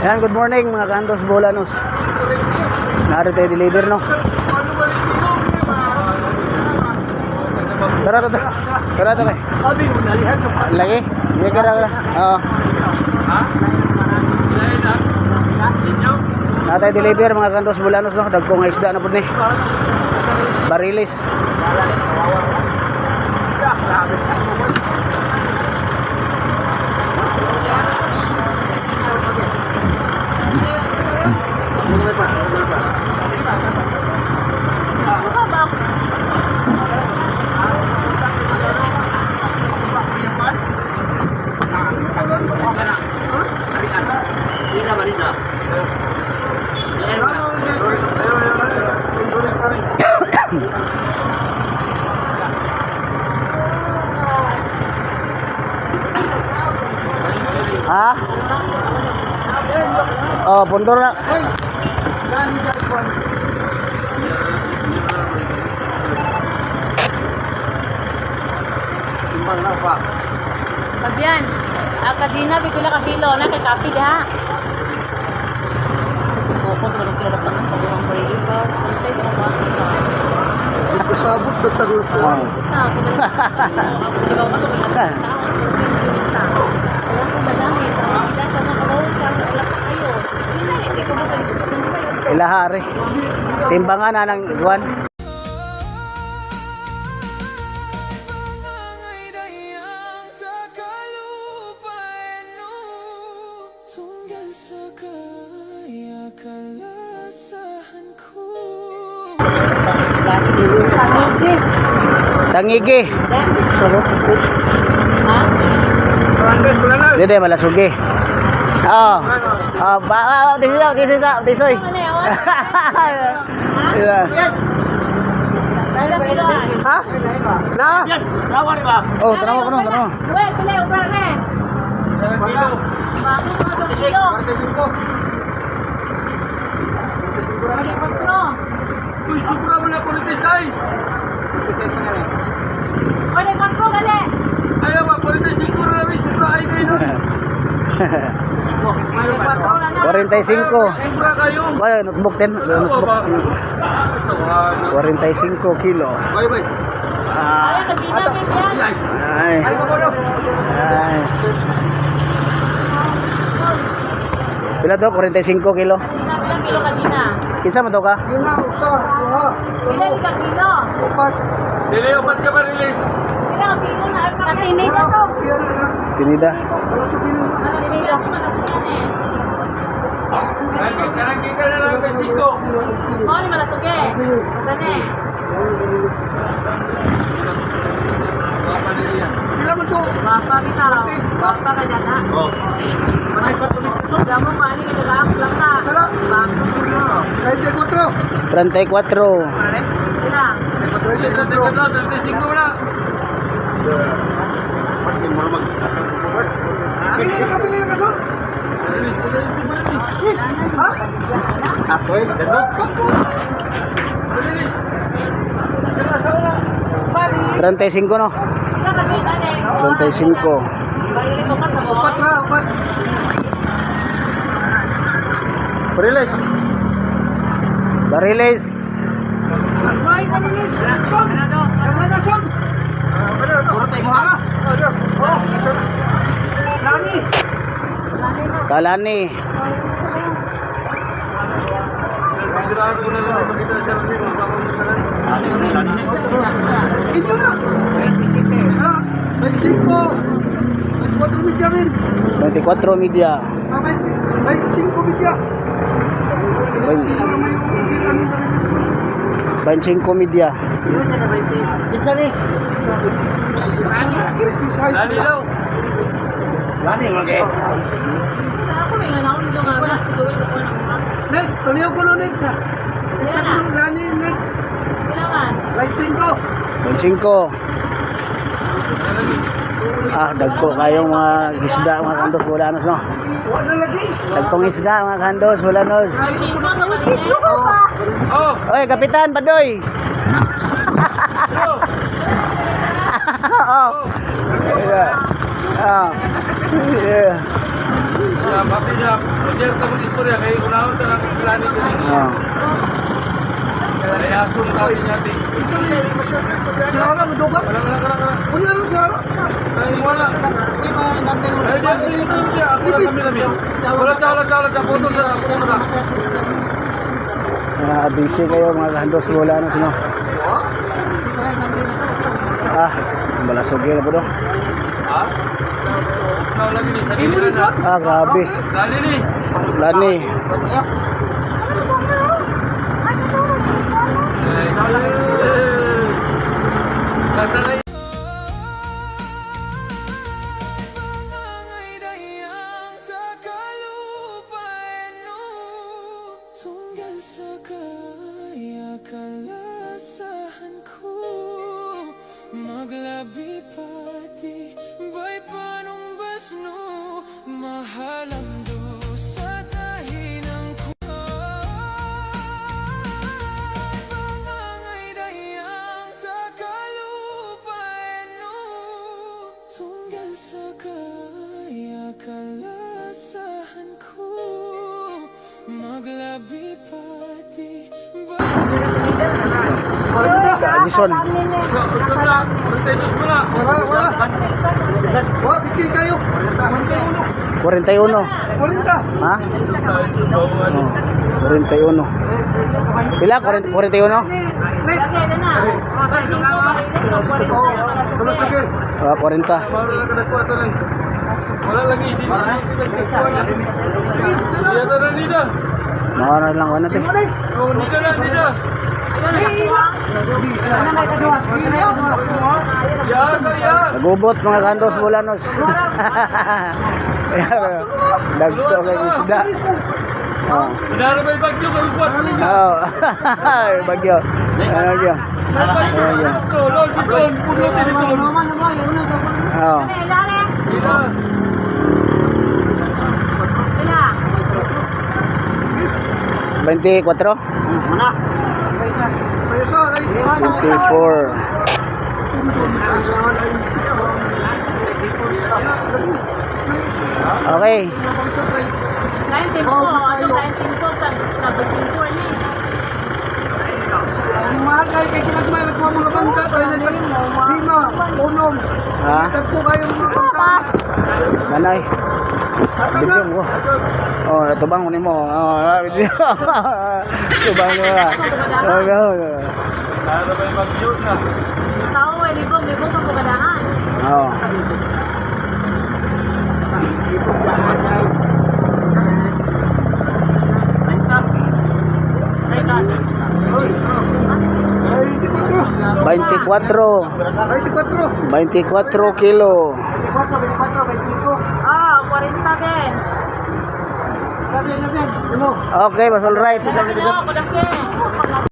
Ayan, good morning, mga kantos bolanos. Nari tayo deliver, no? Tara, tara. Tara, tara. Lagi? Hindi ka ra. Oo. Na tayo deliver, mga kantos bolanos, no? Dagko nga isda na po ni. Barilis. Ha? Oh, pundor na. Pagyan. Ah, kadina bigla ka kilo na kay kapi diha. Koko tulog kilo pa nang pagawang barili pa. Kuntay sa mga sa. Kasabot na tagul ko. Oh. Sa ako na. Ako daw ka tulog sa tao. Ilahari. Timbangan na ng guwan. Tangigi. Dede malasugi. Oh. Oh, ba ah, tisoy, tisoy, tisoy. Yeah. Ha? Na? Oh, tanaw ko no, tanaw. Well, pila yung brare. Bago mga kilo. Uy, sobra mo na 46! Pwede kontro gali. Ayaw ba, 45 na namin, sobra ay kayo nun. 45. Sobra kayo. Ay, notebook 10, Ano notebook. ba? Ito, 45 kilo. Bye bye. Ah, Ay, kadina yan. ay. Ay. Pila to? 45 kilo. Kadina bilang kilo kadina. Isa mo to ka? Lima, usa, duha, Pila ka kilo? upat. Dili, upat ka ba release? Pila ka kilo na katinida to. Piyan na. Tinida. Wala sa pino. Katinida. Karang kita na lang kay Chico. Mo ni malasuge. Gani. Pila man to? Bapa kita. Bapa ka dana. Manay pa tuloy ito. Damo pa ni kita ka lang ka. Tara. Bapa. 34. 34. Pila. 34. 35 na. Pili na ka, pili na ka, son. Ha? Ato eh, gando. 35, no? Pila ka kilo ani. 35. Barili ko pa mo. Upat ra, upat. Bariles. Bariles. May panilis, son. Tama na, son. Puro tayo mo ha? Oh, Lani. Kalani. Sigurado ko na lang, makita sa rin, Ito na. Ah, 25. 24 media rin. 24 media. Ah, 25 media. Hindi na may ano na rin sa 25 media. Kinsa ni? 26. Lani daw. Lani mga Ako may nganaon dito nga. Siguro ko na. Nek, tuliw ko no nek sa. Isa ko no lani nek. Pila man? 25. 25. Ah, dagko kayong mga isda, mga kandos, bulanos, no? Wa na lagi. Dagkong isda, mga kandos, bulanos. Kilo ka pa. Oh, Oy, Kapitan, Badoy! oh. Oh. Yeah. Oh. Yeah. Pati niya, share ka mong istorya kay unahon sa lang plano diri. Oh. Ay aso mo kami niya ti. Sara, maduga. Wala wala wala wala. Wala lang sara. Ay wala. Ay di di di di ako lang kami lami. Wala ta wala ta wala ta photo sa photo na. Ah, busy kayo mga kahandos wala na sino. Ah, balasugi na po do. Ha? Wala lagi ni sa dili na. Ah, grabe. Dali ni. Lani. Kasanay. Tunggal sa kaya kalasahan ko Maglabi pati Bay panong basno Mahalamdo sa tahinang ko Pangangay dayang takalupay no Tunggal sa kaya kalasahan ko Maglabi pati Bay Jason. Unsa na? Unsa mo na? Wala, wala. Wala, bitin kayo. 41. 41. 40. Ha? Oh, 41. Pila? 40, 41? Ni, ni. Tulo sige. Ah, 40. Wala lang ka nagkuha lang. Wala lagi di. Iya ta na nida. Mga na lang ano te. Oh, nida na nida. Ya ta ya. Nagubot mga kandos bulanos. Dagko kay isda. Oh. Dinara may bagyo karon kuat. Oh. Bagyo. Bagyo. Bagyo. Lord, dito, puno dito. Oh. Nida. 24? Kayo sa, ay. 24. Okay. 94, ano 94 sa 24 ni. Ang mahal kayo kay kinagmay nagkuha mga bangka tayo na lima, unom. Ha? Tagpo kayo mga bangka. Manay. Video mo. Oh, tubang mo nimo. Oh, video. Tubang mo. Oh, go. Dinara may bagyo na. Tao ay libong libong pa pagadahan. Oh. Ay, 24. 24. 24 kilo. Ah, 40 din. Okay, mas all right. Ano, padake.